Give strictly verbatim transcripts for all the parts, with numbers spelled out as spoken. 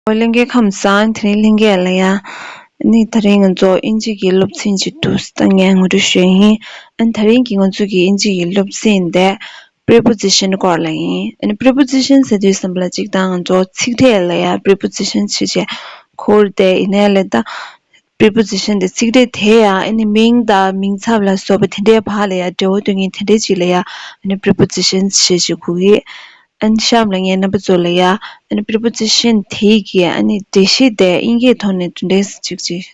ཨོ་ལྷན་རྒྱས་ཁམས་བཟང་། དེ་རིང་ལྷན་རྒྱས་ལ་ཡ། ཨ་ནི་དེ་རིང་ང་ཚོ་དབྱིན་ཇི་གི་སློབ་ཚན་ཅིག་འདུག་ད་ངས་ངོ་སྤྲོད་ཞུ་ཡ་ཡིན། ཨ་ནི་དེ་རིང་གི་ང་ཚོ་གི་དབྱིན་ཇི་གི་སློབ་ཚན་དེ་པི་རི་པོ་ཛི་ཤན་སྐོར་ལ་ཡིན། ཨ་ནི་པི་རི་པོ་ཛི་ཤན་ཟེར་དུས་ཙམ་པ་ལ་གཅིག་དང་ང་ཚོ་ཚིག་ཕྲད་ལ་ཡ་པི་རི་པོ་ཛི་ཤན་ཞེས་བྱ་ཁོར་ཏེ་ཡིན་ནའི་ལས་ད། པི་རི་པོ་ཛི་ཤན་དེ་ཚིག་ཕྲད་དེ་ཡང་ཨ་ནི་མིང་དང་མིང་ཚབ་ལ་སོགས་པ་དེ་འདྲའི་བར་ལ་ཡང་འབྲེལ་བ་གཏོད་མཁན་དེ་འདྲའི་ཅིག་ལ་ཡང་ཨ་ནི་པི་རི་པོ་ཛི་ཤན་ཞེས་བྱ་གོ་གི། ཨ་ནི་གཤམ་ལ་ངས་རྣམ་པ་ཚོ་ལ་ཡང་ཨ་ནི་པི་རི་པོ་ཛི་ཤན་དེ་གི་ཨ་ནི་འགྲེལ་བཤད་དེ་དབྱིན་སྐད་ཐོག་ནས་དེ་འདྲའི་ཅིག་ཅིག་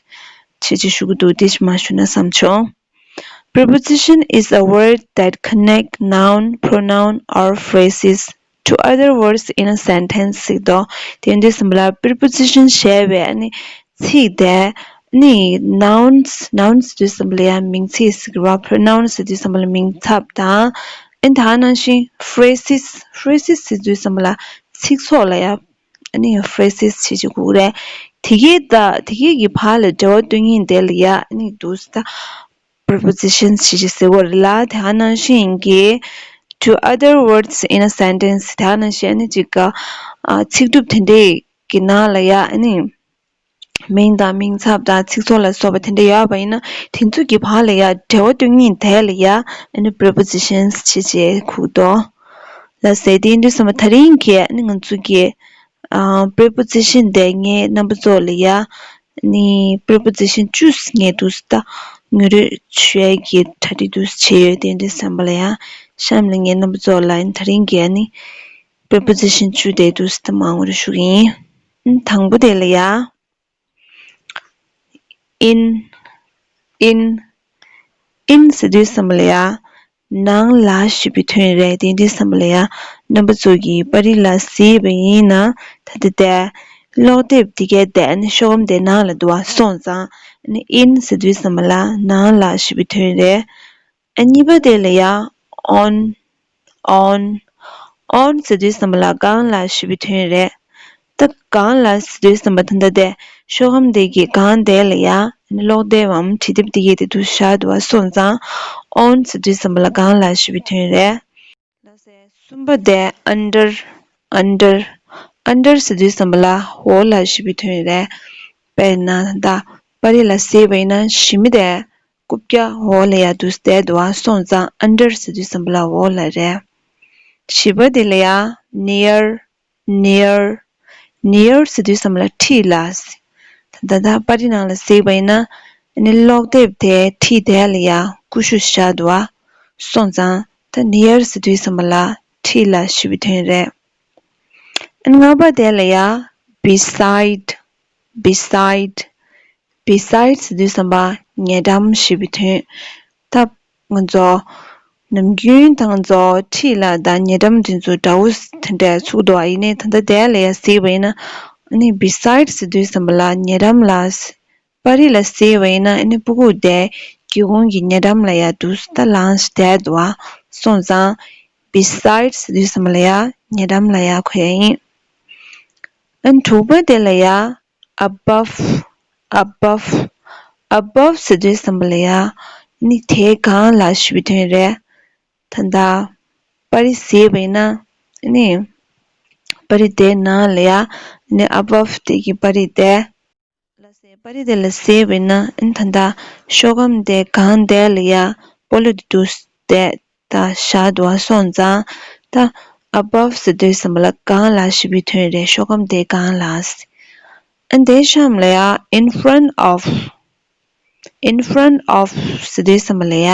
བྱེད་ཅིག་ཞུ་གི་འདུག་དེ་ཅིག་མ་ཞུ་ན་བསམ་བྱུང་། Preposition is a word that connect noun, pronoun or phrases to other words in a sentence ཟེར་དོ། དེ་འདྲའི་ཙམ་པ་ལ་པི་རི་པོ་ཛི་ཤན་ཞེས་པའི་ཨ་ནི་ཚིག་དེ་ཨ་ནི་ནའུན་སི། ནའུན་སི་ཟེར་དུས་ཙམ་པ་ལ་ཡང་མིང་ཚིག་ཟེར་གི་རེད་བ། པོ་རོ་ནའུན་སི་ཟེར་དུས་ཙམ་པ་ལ་མིང་ཚབ་དང་། ཨ་ནི་ད་ག་ནང་བཞིན་ཕི་རེ་སིས། ཕི་རེ་སིས་ཟེར་དུས་ཙམ་པ་ལ་ཚིག་ཚོགས་ལ་ཡང་ཨ་ནི་ཕི་རེ་སིས་ཞེས་བྱ་གོ་གི་རེད། དེ་གའི་ད་དེ་གའི་གི་བར་ལ་འབྲེལ་བ་གཏོད་མཁན་དེ་ལ་ཡ་ཨ་ནི་འདུག་སེ་ད་པི་རི་པོ་ཛི་ཤན་ཞེས་བྱ་ཟེར་བ་རེད་ལ། དེ་ག་ནང་བཞིན་གྱི་to other words in a sentence དེ་ག་ནང་བཞིན་ཨ་ནི་ཅིག་ག་ཨ་ཚིག་གྲུབ་དེ་འདྲའི་གི་ནང་ལ་ཡ་ཨ་ནི་མིང་དང་མིང་ཚབ་དང་ཚིག་ཚོགས་ལ་སོགས་པ་དེ་འདྲ་ཡོད་པ་ཡིན་ན། དེ་ཚོ་གི་བར་ལ་ཡ་འབྲེལ་བ་གཏོད་མཁན་དེ་ལ་ཡ་ཨ་ནི་པི་རི་པོ་ཛི་ཤན་ཞེས་བྱ་གོ་གི་འདུག་ལགས་སེ། དེ་འདྲ་སོང་བ་དེ་རིང་གི་ཨ་ནི་ང་ཚོ་གི་ཨ་པི་རི་པོ་ཛི་ཤན་དེ་ངས་རྣམ་པ་ཚོ་ལ་ཡ་ཨ་ནི་པི་རི་པོ་ཛི་ཤན་བཅུ་ངས་འདུག་སེ་ད་ངོ་སྤྲོད་ཞུ་ཡས་ཀྱི་གྲ་སྒྲིག་འདུག་སེ་བྱས་ཡོད། དེ་འདྲ་སོང་བ་ལ་ཡ་གཤམ་ལ་ངས་རྣམ་པ་ཚོ་ལ་ཨ་ནི་དེ་རིང་གི་ཨ་ནི་པི་རི་པོ་ཛི་ཤན་བཅུ་དེ་འདུག་སེ་ད་མར་ངོ་སྤྲོད་ཞུ་གི་ཡིན། ཨ་ནི་དང་པོ་དེ་ལ་ཡ། in, in, in ཟེར་དུས་ཙམ་པ་ལ་ཡ་ནང་ལ་ཞེས་པའི་དོན་རེད། དེ་འདྲའི་ཙམ་པ་ལ་ཡ་རྣམ་པ་ཚོ་གིས་པར་རིས་ལ་གཟིགས་པ་ཡིན་ན་ད་ལྟ་དེ་ཀློག་དེབ་དེ་གའི་དེ་ནི་ཤོག་སྒམ་དེ་ནང་ལ་འདུག་པ་སོང་ཙང་ཨ་ནི་in ཟེར་དུས་ཙམ་པ་ལ་ནང་ལ་ཞེས་པའི་དོན་རེད། ཨ་གཉིས་པ་དེ་ལ་ཡ་on, on, on ཟེར་དུས་ཙམ་པ་ལ་སྒང་ལ་ཞེས་པའི་དོན་རེད། ད་སྒང་ལ་ཟེར་དུས་ཙམ་པ་ད་ལྟ་དེ་ཤོག་སྒམ་དེ་གི་སྒང་དེ་ལ་ཡ་ཨ་ནི་ཀློག་དེབ་བམ་བྲིས་དེབ་དེ་གའི་དེ་འདུག་བཞག་འདུག་པ་སོང་ཙང་on ཟེར་དུས་ཙམ་པ་ལ་སྒང་ལ་ཞེས་པའི་དོན་རེད། ལགས་སེ། གསུམ་པ་དེ་under, under, under ཟེར་དུས་ཙམ་པ་ལ་འོག་ལ་ཞེས་པའི་དོན་རེད། དཔེར་ན་ད་པར་རིས་ལ་གཟིགས་པ་ཡིན་ན་ཞི་མི་དེ་རྐུབ་བཀྱག་འོག་ལ་ཡ་འདུག་སེ་བསྡད་འདུག་པ་སོང་ཙང་under ཟེར་དུས་ཙམ་པ་ལ་འོག་ལ་རེད། བཞི་པ་དེ་ལ་ཡ་near, near, near ཟེར་དུས་ཙམ་པ་ལ་འཁྲིས་ལ། ད་ལྟ་ད་པར་རིས་ནང་ལ་གཟིགས་པ་ཡིན་ན་ཨ་ནི་ཀློག་དེབ་དེ་འཁྲིས་དེ་ལ་ཡ་ཀུ་ཤུ་བཞག་འདུག་པ་སོང་ཙང་ད་near ཟེར་དུས་ཙམ་པ་ལ་འཁྲིས་ལ་ཞེས་པའི་དོན་རེད། ཨ་ནི་ལྔ་པ་དེ་ལ་ཡ་beside, beside, beside ཟེར་དུས་ཙམ་པ་ཉེ་འགྲམ་ཞེས་པའི་དོན། ད་ང་ཚོ་ནམ་རྒྱུན་ད་ང་ཚོ་འཁྲིས་ལ་ད་ཉེ་འགྲམ་དེ་ཚོ་འདྲ་བོ་དེ་འདྲ་ཚུགས་འདུག་པ། ཡིན་ནའི་ད་ལྟ་དེ་ལ་ཡ་གཟིགས་པ་ཡིན་ན་ཨ་ནི་beside ཟེར་དུས་ཙམ་པ་ལ་ཉེ་འགྲམ་ལ། པར་རིས་ལ་གཟིགས་པ་ཡིན་ན་ཨ་ནི་སྤུ་གུ་དེ་སྒེའུ་ཁུང་གི་ཉེ་འགྲམ་ལ་ཡ་འདུག་སེ་ད་ལངས་བསྡད་འདུག་པ་སོང་ཙང་beside ཟེར་དུས་ཙམ་པ་ལ་ཡ་ཉེ་འགྲམ་ལ་ཡ་གོ་ཡ་ཡིན། ཨ་ནི་དྲུག་པ་དེ་ལ་ཡ་above, above, above ཟེར་དུས་ཙམ་པ་ལ་ཡ་ཨ་ནི་དེའི་སྒང་ལ་ཞེས་པའི་དོན་རེད། ད་ལྟ་པར་རིས་གཟིགས་པ་ཡིན་ན་ཨ་ནི་པར་རིས་དེའི་ནང་ལ་ཡ་ཨ་ནི་above དེ་གི་པར་རིས་དེ། ལགས་སེ། པར་རིས་དེ་ལ་གཟིགས་པ་ཡིན་ན་ཨ་ནི་ད་ལྟ་ཤོག་སྒམ་དེ་སྒང་དེ་ལ་ཡ་སྤོ་ལོ་དེ་འདུག་སེ་བསྡད་ད་བཞག་འདུག་པ་སོང་ཙང་ད་above ཟེར་དུས་ཙམ་པ་ལ་སྒང་ལ་ཞེས་པའི་དོན་རེད། ཤོག་སྒམ་དེ་སྒང་ལ། ཨ་ནི་དེའི་གཤམ་ལ་ཡ་in front of, in front of ཟེར་དུས་ཙམ་པ་ལ་ཡ་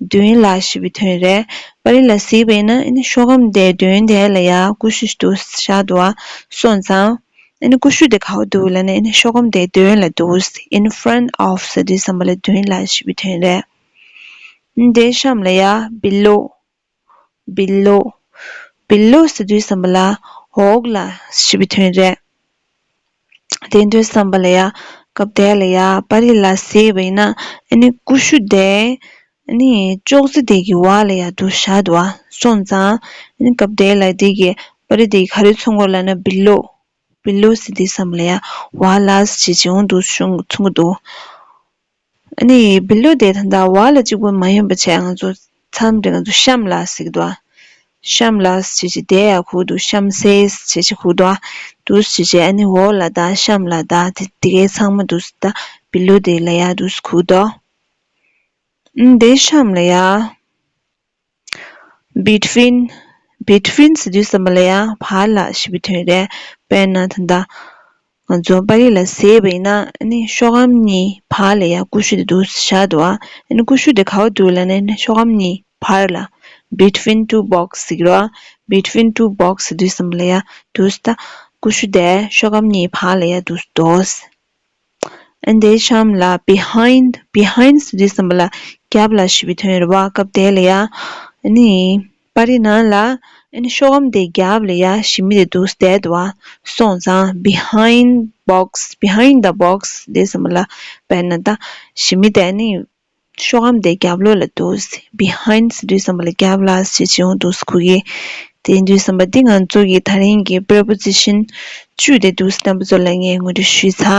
མདུན་ལ་ཞེས་པའི་དོན་རེད། པར་རིས་ལ་གཟིགས་པ་ཡིན་ན་ཨ་ནི་ཤོག་སྒམ་དེའི་མདུན་དེ་ལ་ཡ་ཀུ་ཤུ་ཞིག་འདུག་སེ་བཞག་འདུག་པ་སོང་ཙང་། ཨ་ནི་ཀུ་ཤུ་དེ་ག་པར་འདུག་ལབ་ན་ཨ་ནི་ཤོག་སྒམ་དེའི་མདུན་ལ་འདུག in front of ཟེར་དུས་ཙམ་པ་ལ་མདུན་ལ་ཞེས་པའི་དོན་རེད། ཨ་ནི་དེའི་གཤམ་ལ་ཡ་below, below, below ཟེར་དུས་ཙམ་པ་ལ་འོག་ལ་ཞེས་པའི་དོན་རེད། དེ་འདྲ་སོང་བ་ལ་ཡ་སྐབས་དེ་ལ་ཡ་པར་རིས་ལ་གཟིགས་པ་ཡིན་ན་ཨ་ནི་ཀུ་ཤུ་དེ་ཨ་ནི་ཅོག་ཙེ་དེ་གི་འོག་ལ་ཡ་འདུག་སེ་བཞག་འདུག་པ་སོང་ཙང་ཨ་ནི་སྐབས་དེ་ལ་དེ་གི་པར་རིས་དེ་གི་ག་རེ་མཚོན་གྱི་ཡོད་ལབ་ན་below, below ཟེར་དུས་ཙམ་པ་ལ་ཡ་འོག་ལ་ཞེས་བྱས་འོང་འདུག་སེ་མཚོན་གྱི་འདུག་ཨ་ནི་below དེ་ད་ལྟ་འོག་ལ་གཅིག་པོ་མ་ཡིན་པ་བྱས་ང་ཚོ་མཚམས་རེ་ང་ཚོ་གཤམ་ལ་ཟེར་གྱི་འདུག་པ། གཤམ་ལ་ཞེས་བྱས་དེ་ཡ་གོ་གི་འདུག་གཤམ་སེ་ཞེས་བྱས་གོ་གི་འདུག་འདུག་སེ་བྱས་བྱས་ཨ་ནི་འོག་ལ་དང་གཤམ་ལ་དང་དེ་དེ་གའི་ཚང་མ་འདུག་སེ་ད་བི་ལོ་དེ་ལ་ཡ་འདུག་སེ་གུག་དོ། ཨ་ནི་དེའི་གཤམ་ལ་ཡ། between between ཟེར་དུས་ཙམ་པ་ལ་ཡང་བར་ལ་ཞེས་པའི་དོན་རེད། དཔེར་ན་ད་ལྟ་ང་ཚོ་པར་རིས་ལ་གཟིགས་པ་ཡིན་ན་ཨ་ནི་ཤོག་སྒམ་གཉིས་བར་ལ་ཡང་ཀུ་ཤུ་དེ་འདུག་སེ་བཞག་འདུག་ཨ་ནི་ཀུ་ཤུ་དེ་ག་པར་འདུག་ལབ་ན་ཨ་ནི་ཤོག་སྒམ་གཉིས་བར་ལ། between two box ཟེར་གྱི་རེད་བ། between two box ཟེར་དུས་ཙམ་པ་ལ་ཡང་འདུག་སེ་ད་ཀུ་ཤུ་དེ་ཤོག་སྒམ་གཉིས་བར་ལ་ཡང་འདུག་སེ་འདུག་ཨ་ནི་དེའི་གཤམ་ལ་behind behind ཟེར་དུས་ཙམ་པ་ལ་རྒྱབ་ལ་ཞེས་པའི་དོན་རེད་བ། སྐབས་དེ་ལ་ཡ་ཨ་ནི་པར་རིས་ནང་ལ་ཨ་ནི་ཤོག་སྒམ་དེའི་རྒྱབ་ལ་ཡ་ཞི་མི་དེ་འདུག་སེ་བསྡད་འདུག་བ། སོང་ཙང་behind box behind the box ཟེར་དུས་ཙམ་པ་ལ་དཔེར་ན་ད་ཞི་མི་དེ་ཨ་ནི་ཤོག་སྒམ་དེའི་རྒྱབ་ལོགས་ལ་འདུག་སེ་behind ཟེར་དུས་ཙམ་པ་ལ་རྒྱབ་ལ་ཞེས་བྱས་འོང་འདུག་སེ་གོ་གི། དེ་ཡིན་དུས་ཙམ་པ་འདི་ང་ཚོ་གི་ད་རིང་གི་preposition བཅུ་དེ་འདུག་སེ་རྣམ་པ་ཚོ་ལ་ངས་ངོ་སྤྲོད་ཞུས་ཚར།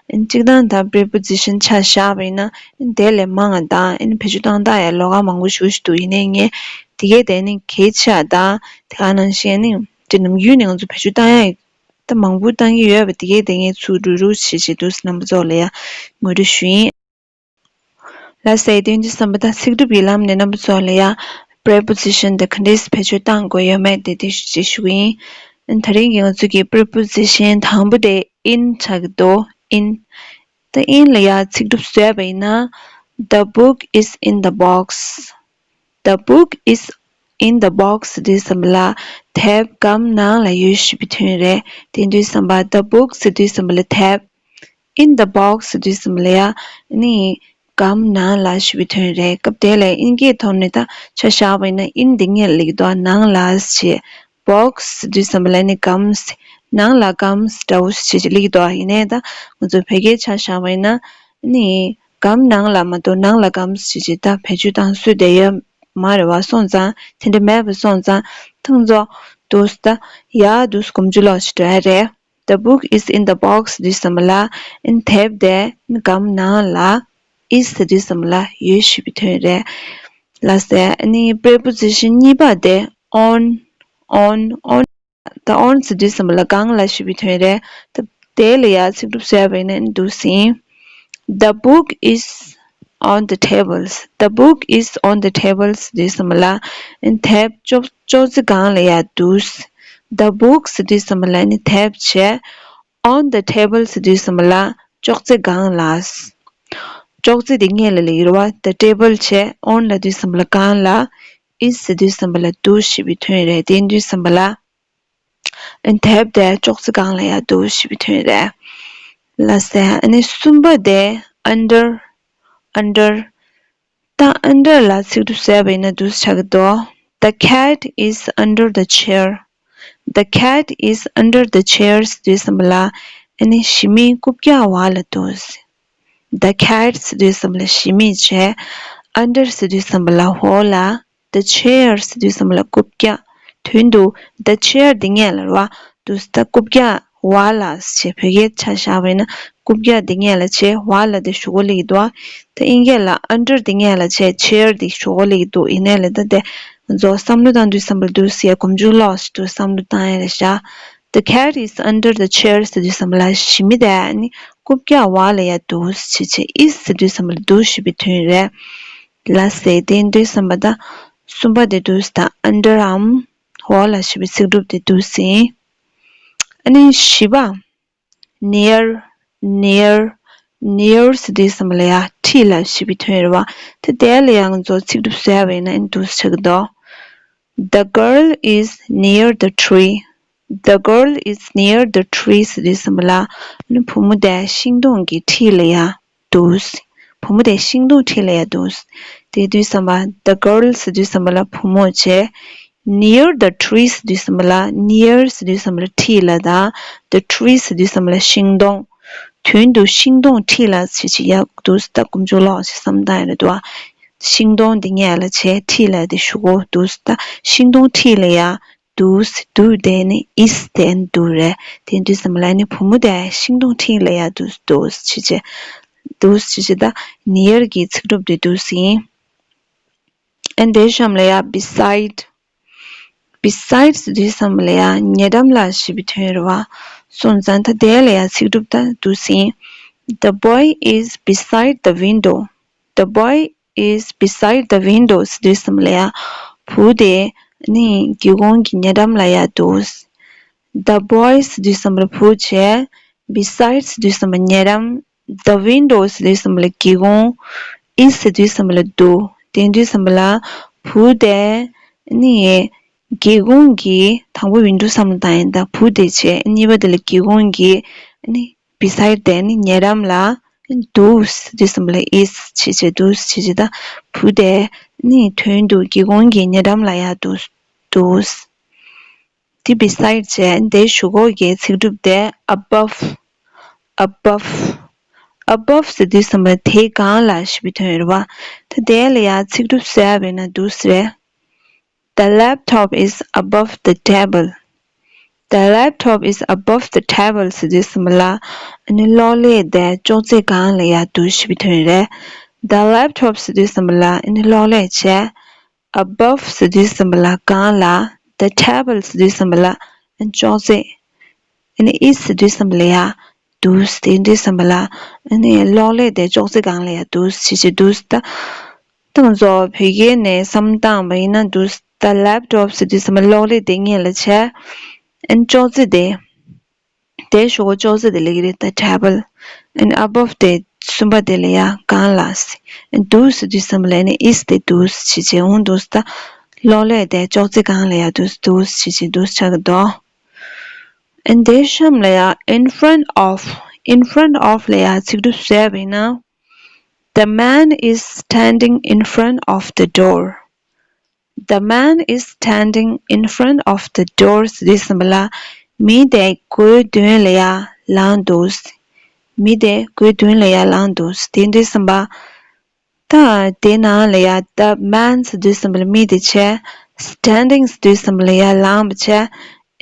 ཨ་ནི་གཅིག་དང་ད་preposition ཆ་བཞག་པ་ཡིན་ན་ཨ་ནི་དེ་ལས་མང་བ་དང་ཨ་ནི་བེད་སྤྱོད་བཏང་སྟངས་ཡང་ལོགས་ཀ་མང་པོ་ཞེ་པོ་ཞིག་འདུག་ཡིན་ནའི་ངས་དེ་གའི་དེ་ནི་གལ་ཆེ་བ་དང་དེ་ག་ནང་བཞིན་ཨ་ནི་དེ་ནམ་རྒྱུན་ནས་ང་ཚོ་བེད་སྤྱོད་བཏང་ཡ་ད་མང་པོ་བཏང་གི་ཡོད་པ་དེ་གའི་དེ་ངས་ཚུར་རུག་རུག་བྱེད་བྱེད་འདུག་སེ་རྣམ་པ་ཚོ་ལ་ཡང་ངོ་སྤྲོད་ཞུ་ཡིན། ལགས་སེ། དེ་ཡིན་དུས་ཙམ་པ་ད་ཚིག་གྲུབ་ཀྱི་ལམ་ནས་རྣམ་པ་ཚོ་ལ་ཡང་preposition དེ་ག་འདྲས་བེད་སྤྱོད་གཏང་དགོས་ཡོད་མེད་དེ་དེ་ཞུ་ཅེས་ཞུ་གི་ཡིན། ད་རིང་གི་ང་ཚོ་གི་preposition དང་པོ་དེ་in ཆགས་ཀྱི་འདུག in ད་in ལ་ཡང་ཚིག་གྲུབ་བཟོས་པ་ཡིན་ན། The book is in the box. The book is in the box ཟེར་དུས་ཙམ་པ་ལ་དེབ་སྒམ་ནང་ལ་ཡོད་ཞེས་པའི་དོན་རེད། དེ་ཡིན་དུས་ཙམ་པ་the book ཟེར་དུས་ཙམ་པ་ལ་དེབ། in the box ཟེར་དུས་ཙམ་པ་ལ་ཡ་ནི་སྒམ་ནང་ལ་ཞེས་པའི་དོན་རེད། སྐབས་དེ་ལ་in གྱི་ཐོག་ནས་ད་ཆ་བཞག་པ་ཡིན་ན་in དེ་སྔོན་ལ་སླེབས་ཀྱི་འདུག་ནང་ལ་ཞེས། box ཟེར་དུས་ཙམ་པ་ལ་ནི་སྒམ། ནང་ལ་སྒམ་འདྲ་བོ་ཞེས་སླེབས་ཀྱི་འདུག་ཡིན་ནའི་ད་ང་ཚོ་བོད་སྐད་ཆ་བཞག་པ་ཡིན་ན་ནི་སྒམ་ནང་ལ་མ་གཏོགས་ནང་ལ་སྒམ་ཞེས་ད་བེད་སྤྱོད་བཏང་སྲོལ་དེ་ཡོད་མ་རེད་བ། སོང་ཙང་དེ་འདྲ་མེད་པ་སོང་ཙང་ཐང་ཚོ་འདུག་སེ་ད་ཡ་འདུག་སེ་གོམས་འཇུག་ལོག་ཞེས་འགྲོ་ཡ་རེད། The book is in the box ཟེར་དུས་ཙམ་པ་ལ་ཨིན་དེབ་དེ་སྒམ་ནང་ལ་is ཟེར་དུས་ཙམ་པ་ལ་ཡོད་ཞེས་པའི་དོན་རེད། ལགས་སེ། ཨ་ནི་preposition གཉིས་པ་དེ་on on on ད་on ཟེར་དུས་ཙམ་པ་ལ་སྒང་ལ་ཞེས་པའི་དོན་རེད། ད་དེ་ལ་ཡང་ཚིག་གྲུབ་བཟོས་པ་ཡིན་ན་འདུག་སེ་ཡིན། The book is on the tables. The book is on the tables ཟེར་དུས་ཙམ་པ་ལ་ཨ་ནི་དེབ་ཅོག་ཅོག་ཙེ་སྒང་ལ་ཡ་འདུག The book ཟེར་དུས་ཙམ་པ་ལ་ནི་དེབ་བྱས། on the table ཟེར་དུས་ཙམ་པ་ལ་ཅོག་ཙེ་སྒང་ལ། ཅོག་ཙེ་དེ་སྔོན་ལ་སླེབས་ཀྱི་རེད་བ། the table བྱས། on ལབ་དུས་ཙམ་པ་ལ་སྒང་ལ། is ཟེར་དུས་ཙམ་པ་ལ་འདུག་ཞེས་པའི་དོན་རེད། དེ་ཡིན་དུས་ཙམ་པ་ལ་ཨ་ནི་དེབ་དེ་ཅོག་ཙེ་སྒང་ལ་ཡ་འདུག་ཞེས་པའི་དོན་རེད། ལགས་སེ། ཨ་ནི་གསུམ་པ་དེ་under under ད་under ལ་ཚིག་གྲུབ་བཟོས་པ་ཡིན་ན་འདུག་སེ་ཆགས་ཀྱི་འདུག The cat is under the chair. The cat is under the chair ཟེར་དུས་ཙམ་པ་ལ་ཨ་ནི་ཞི་མི་རྐུབ་བཀྱག་འོག་ལ་འདུག The cat ཟེར་དུས་ཙམ་པ་ལ་ཞི་མི་བྱས། under ཟེར་དུས་ཙམ་པ་ལ་འོག་ལ། The chair ཟེར་དུས་ཙམ་པ་ལ་རྐུབ་བཀྱག་དོན་དུ་the chair འདི་སྔོན་ལ་རེད་བ། འདུག་སེ་ད་རྐུབ་བཀྱག་འོག་ལ་ཞེས་བོད་སྐད་ཆ་བཞག་པ་ཡིན་ན་རྐུབ་བཀྱག་འདི་སྔོན་ལ་བྱས། འོག་ལ་དེ་གཞུག་གུ་སླེབས་ཀྱི་འདུག་བ། ད་ཨིན་སྐད་ལ་under འདི་སྔོན་ལ་བྱས། chair འདི་གཞུག་གུ་སླེབས་ཀྱི་འདུག་ཡིན་ནའི་ལ་ད་དེ་ང་ཚོ་བསམ་བློ་བཏང་དུས་ཙམ་པ་ལ་འདུག་སེ་གོམས་འཇུག་ལོག་ཞེས་འདུག་བསམ་བློ་བཏང་ཡ་རེད་ཤག The cat is under the chair ཟེར་དུས་ཙམ་པ་ལ་ཞི་མི་དེ་ནི་རྐུབ་བཀྱག་འོག་ལ་ཡ་འདུག་ཞེས་བྱས། is ཟེར་དུས་ཙམ་པ་ལ་འདུག་ཞེས་པའི་དོན་རེད། ལགས་སེ། དེ་ཡིན་དུས་ཙམ་པ་ད་གསུམ་པ་དེ་འདུག་སེ་ད་under འམ་འོག་ལ་ཞེས་པའི་ཚིག་གྲུབ་དེ་འདུག་སེ་ཡིན། ཨ་ནི་བཞི་པ། near near near ཟེར་དུས་ཙམ་པ་ལ་ཡ་འཁྲིས་ལ་ཞེས་པའི་དོན་རེད་བ། དེ་དེ་ལ་ཡང་ང་ཚོ་ཚིག་གྲུབ་བཟོས་པ་ཡིན་ན་ཨ་ནི་འདུག་སེ་ཆགས་ཀྱི་འདུག The girl is near the tree. The girl is near the tree ཟེར་དུས་ཙམ་པ་ལ་ཨ་ནི་བུ་མོ་དེ་ཤིང་སྡོང་གི་འཁྲིས་ལ་ཡ་འདུག་བུ་མོ་དེ་ཤིང་སྡོང་འཁྲིས་ལ་ཡ་འདུག་དེ་དུས་ཙམ་པ་the girl ཟེར་དུས་ཙམ་པ་ལ་བུ་མོ་བྱས། near the tree ཟེར་དུས་ཙམ་པ་ལ་near ཟེར་དུས་ཙམ་པ་ལ་འཁྲིས་ལ་དང་the tree ཟེར་དུས་ཙམ་པ་ལ་ཤིང་སྡོང་། དོན་དུ་ཤིང་སྡོང་འཁྲིས་ལ་ཞེས་བྱས་ཡ་འདུག་སེ་ད་གོམས་འཇུག་ལོག་ཞེས་བསམ་བཏང་ཡ་རེད་འདུག་བ། ཤིང་སྡོང་འདི་སྔོན་ལ་བྱས། འཁྲིས་ལ་དེ་གཞུག་གུ་འདུག་སེ་ད་ཤིང་སྡོང་འཁྲིས་ལ་ཡ། འདུག་སེ་འདུག་དེ་ནི་is དེ་ནི་འདུག་རེད། དེ་དུས་ཙམ་པ་ལ་ནི་བུ་མོ་དེ་ཤིང་སྡོང་འཁྲིས་ལ་ཡ་འདུག་སེ་འདུག་སེ་བྱས་བྱས། འདུག་སེ་བྱས་བྱས་ད་near གི་ཚིག་གྲུབ་དེ་འདུག་སེ་ཡིན། ཨ་ནི་དེའི་གཤམ་ལ་ཡ་beside Besides ཟེར་དུས་ཙམ་པ་ལ་ཡང་ཉེ་འགྲམ་ལ་ཞེས་པའི་དོན་རེད་བ། སོང་ཙང་ད་དེ་ལ་ཡང་ཚིག་གྲུབ་ད་འདུག་སེ་ཡིན། The boy is beside the window. The boy is beside the window ཟེར་དུས་ཙམ་པ་ལ་ཡང་བུ་དེ་ནི་སྒེའུ་ཁུང་གི་ཉེ་འགྲམ་ལ་ཡང་འདུག The boy ཟེར་དུས་ཙམ་པ་ལ་བུ་བྱས། Besides ཟེར་དུས་ཙམ་པ་ཉེ་འགྲམ། The window ཟེར་དུས་ཙམ་པ་ལ་སྒེའུ་ཁུང་། Is ཟེར་དུས་ཙམ་པ་ལ་འདུག་དེ་དུས་ཙམ་པ་ལ་བུ་དེ་ནི་སྒེའུ་ཁུང་གི་དང་པོ་window བསམ་བློ་བཏང་ཡིན་ད་བུ་དེ་བྱས་གཉིས་པ་དེ་ལ་སྒེའུ་ཁུང་གི་ནི་beside དེ་ནི་ཉེ་འགྲམ་ལ་འདུག་ཟེར་དུས་ཙམ་པ་ལ་is བྱས་བྱས་འདུག་བྱས་བྱས་ད་བུ་དེ་ནི་དོན་དུ་སྒེའུ་ཁུང་གི་ཉེ་འགྲམ་ལ་ཡང་འདུག་འདུག་དེ་beside བྱས་དེ་གཞུག་གུ་གི་ཚིག་གྲུབ་དེ་above above above ཟེར་དུས་ཙམ་པ་དེའི་སྒང་ལ་ཞེས་པའི་དོན་རེད་བ། ད་དེ་ལ་ཡང་ཚིག་གྲུབ་བཟོས་པ་ཡིན་ན་འདུག་སེ་རེད། The laptop is above the table. The laptop is above the table ཟེར་དུས་ཙམ་པ་ལ་ཨ་ནི་གློག་ཀླད་དེ་ཅོག་ཙེ་སྒང་ལ་ཡང་འདུག་ཞེས་པའི་དོན་རེད། The laptop ཟེར་དུས་ཙམ་པ་ལ་ཨ་ནི་གློག་ཀླད་བྱས། Above ཟེར་དུས་ཙམ་པ་ལ་སྒང་ལ། The table ཟེར་དུས་ཙམ་པ་ལ་ཅོག་ཙེ། ཨ་ནི་is ཟེར་དུས་ཙམ་པ་ལ་ཡ་འདུག་དེ་དུས་ཙམ་པ་ལ་ཨ་ནི་གློག་ཀླད་དེ་ཅོག་ཙེ་སྒང་ལ་ཡ་འདུག་བྱེད་ཀྱི་འདུག་ད་ད་ང་ཚོ་བོད་སྐད་ནས་བསམ་བཏང་བ་ཡིན་ན་འདུག The laptop ཟེར་དུས་ཙམ་པ་གློག་ཀླད་དེ་སྔོན་ལ་བྱས། ཨ་ནི་ཅོག་ཙེ་དེ། དེའི་གཞུག་གུ་ཅོག་ཙེ་དེ་ལ་གི་རེད། The table. And above དེ་གསུམ་པ་དེ་ལ་ཡ་སྒང་ལ་ཟེར། འདུག་ཟེར་དུས་ཙམ་པ་ལ་ནི་is དེ་འདུག་བྱེད་བྱེད་འོང་འདུག་ད་གློག་ཀླད་དེ་ཅོག་ཙེ་སྒང་ལ་ཡ་འདུག་འདུག་བྱེད་བྱེད་འདུག་ཆགས་ཀྱི་འདུག And དེའི་གཤམ་ལ་ཡ་in front of in front of ལ་ཡ་ཚིག་གྲུབ་བཟོས་པ་ཡིན་ན། The man is standing in front of the door. The man is standing in front of the door ཟེར་དུས་ཙམ་པ་ལ་མི་དེ་སྒོའི་མདུན་ལ་ཡ་ལངས་འདུག་མི་དེ་སྒོའི་མདུན་ལ་ཡ་ལངས་འདུག་དེ་དུས་ཙམ་པ་ད་དེ་ནང་ལ་ཡ་the man ཟེར་དུས་ཙམ་པ་ལ་མི་དེ་བྱས། Standing ཟེར་དུས་ཙམ་པ་ལ་ཡ་ལངས་པ་བྱས།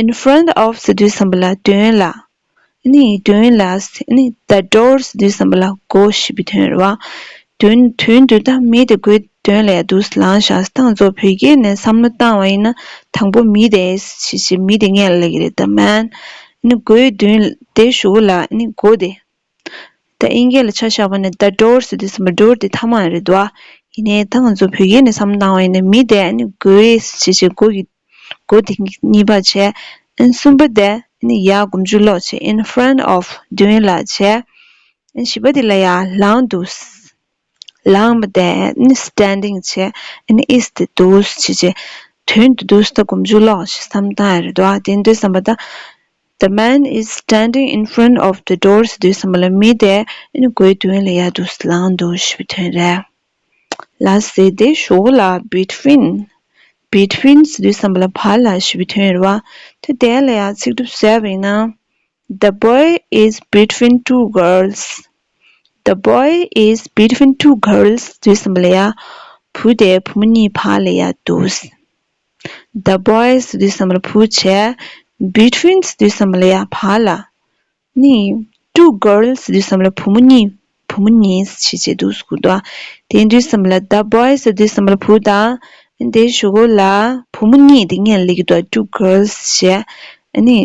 In front of ཟེར་དུས་ཙམ་པ་ལ་མདུན་ལ། ནི་མདུན་ལ་ནི་the door ཟེར་དུས་ཙམ་པ་ལ་སྒོ་ཞེས་པའི་དོན་རེད་བ། དོན་དོན་དུ་ད་མི་དེ་སྒོའི་མདུན་ལ་ཡ་འདུག་ལངས་ཤག་ད་ང་ཚོ་བོད་སྐད་ནས་བསམ་བློ་བཏང་བ་ཡིན་ན་དང་པོ་མི་དེ་ཞེས་ཞེས་མི་དེ་སྔོན་ལ་སླེབས་ཀྱི་རེད། The man ནི་སྒོའི་མདུན་དེ་གཞུག་ལ་ནི་སྒོ་དེ། ད་དབྱིན་སྐད་ལ་ཆ་བཞག་པ་ནི་the door ཟེར་དུས་ཙམ་པ་door དེ་མཐའ་མ་རེད་དོ། ཡིན་ནའི་ད་ང་ཚོ་བོད་སྐད་ནས་བསམ་བློ་བཏང་བ་ཡིན་ན་མི་དེ་ནི་སྒོའི་ཞེས་ཞེས་སྒོ་གི་སྒོ་དེ་གཉིས་པ་བྱས། ཨན་གསུམ་པ་དེ་ནི་ཡར་སྒོམ་ཆུ་ལོག་བྱས། In front of མདུན་ལ་བྱས། ཨན་བཞི་པ་དེ་ལ་ཡར་ལངས་འདུག་ལངས་པ་དེ་ནི་standing བྱས། ཨན་is དེ་འདུག་བྱས་བྱས། དོན་དུ་འདུག་ད་སྒོམ་ཆུ་ལོག་བྱས་བསམ་བཏང་ཡ་རེད་དོ། དེ་འདྲ་བསམ་པ་ད། The man is standing in front of the door ཟེར་དུས་ཙམ་པ་ལ་མི་དེ་ནི་སྒོའི་མདུན་ལ་ཡར་འདུག་ལངས་འདུག་ཞེས་པའི་དོན་རེད། ལགས་སེ། དེ་གཞུག་ལ་between between ཟེར་དུས་ཙམ་པ་ལ་བར་ལ་ཞེས་པའི་དོན་རེད་བ། དེ་དེ་ལ་ཡང་ཚིག་གྲུབ་བཟོས་པ་ཡིན་ན། The boy is between two girls. The boy is between two girls ཟེར་དུས་ཙམ་པ་ལ་ཡ་བུ་དེ་བུ་མོ་གཉིས་བར་ལ་ཡ་འདུག The boy ཟེར་དུས་ཙམ་པ་ལ་བུ་བྱས། Between ཟེར་དུས་ཙམ་པ་ལ་ཡ་བར་ལ། ནི། Two girls ཟེར་དུས་ཙམ་པ་ལ་བུ་མོ་གཉིས། བུ་མོ་གཉིས་ཞེས་བྱས་འདུག་སྐུར་དོ། དེ་དུས་ཙམ་པ་ལ་the boy ཟེར་དུས་ཙམ་པ་ལ་བུ་དང་། དེའི་གཞུག་གུ་ལ་བུ་མོ་གཉིས་དེ་སྔོན་ལ་སླེབས་ཀྱི་འདུག Two girls ཞེས། ནི།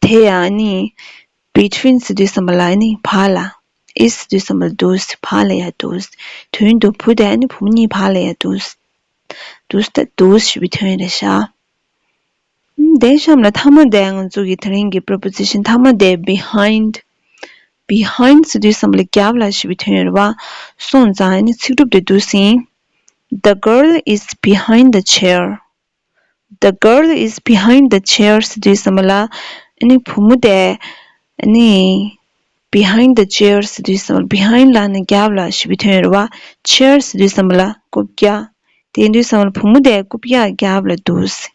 དེ་ཡང་ནི། Between ཟེར་དུས་ཙམ་པ་ལ་ནི་བར་ལ། Is ཟེར་དུས་ཙམ་པ་ལ་འདུག་བར་ལ་ཡ་འདུག་དོན་དུ་བུ་དང་ནི་བུ་མོ་གཉིས་བར་ལ་ཡ་འདུག་འདུག་སྟེ་འདུག་ཞེས་པའི་དོན་རེད་ཤག་དེའི་གཤམ་ལ་མཐའ་མ་དེ་ང་ཚོ་གི་དེ་རིང་གི་preposition མཐའ་མ་དེ་behind behind ཟེར་དུས་ཙམ་པ་ལ་རྒྱབ་ལ་ཞེས་པའི་དོན་ཡོད་རེད་བ། སོང་ཙང་ཨ་ནི་ཚིག་གྲུབ་དེ་འདུག་སེ། The girl is behind the chair. The girl is behind the chair ཟེར་དུས་ཙམ་པ་ལ་ཨ་ནི་བུ་མོ་དེ་ཨ་ནི་behind the chair ཟེར་དུས་ཙམ་པ་ལ་behind ལ་ནི་རྒྱབ་ལ་ཞེས་པའི་དོན་ཡོད་རེད་བ། Chair ཟེར་དུས་ཙམ་པ་ལ་རྐུབ་བཀྱག་དེ་དུས་ཙམ་པ་ལ་བུ་མོ་དེ་རྐུབ་བཀྱག་རྒྱབ་ལ་འདུག་སེ།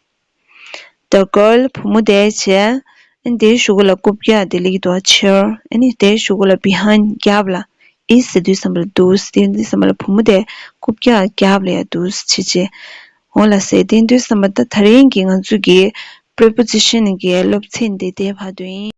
The girl བུ་མོ་དེ་བྱས། ཨ་ནི་དེའི་གཞུག་གུ་ལ་རྐུབ་བཀྱག་དེ་སླེབས་ཀྱི་འདུག་chair ཨ་ནི་དེའི་གཞུག་གུ་ལ་behind རྒྱབ་ལ་is ཟེར་དུས་ཙམ་པ་ལ་འདུག་དེ་དུས་ཙམ་པ་ལ་བུ་མོ་དེ་རྐུབ་བཀྱག་རྒྱབ་ལ་ཡ་འདུག་བྱས་བྱས། འོང་ལགས་སེ། དེ་དུས་ཙམ་པ་ད་དེ་རིང་གི་ང་ཚོ་གི་preposition གི་སློབ་ཚན་འདི་དེ་བར་དུ་ཡིན།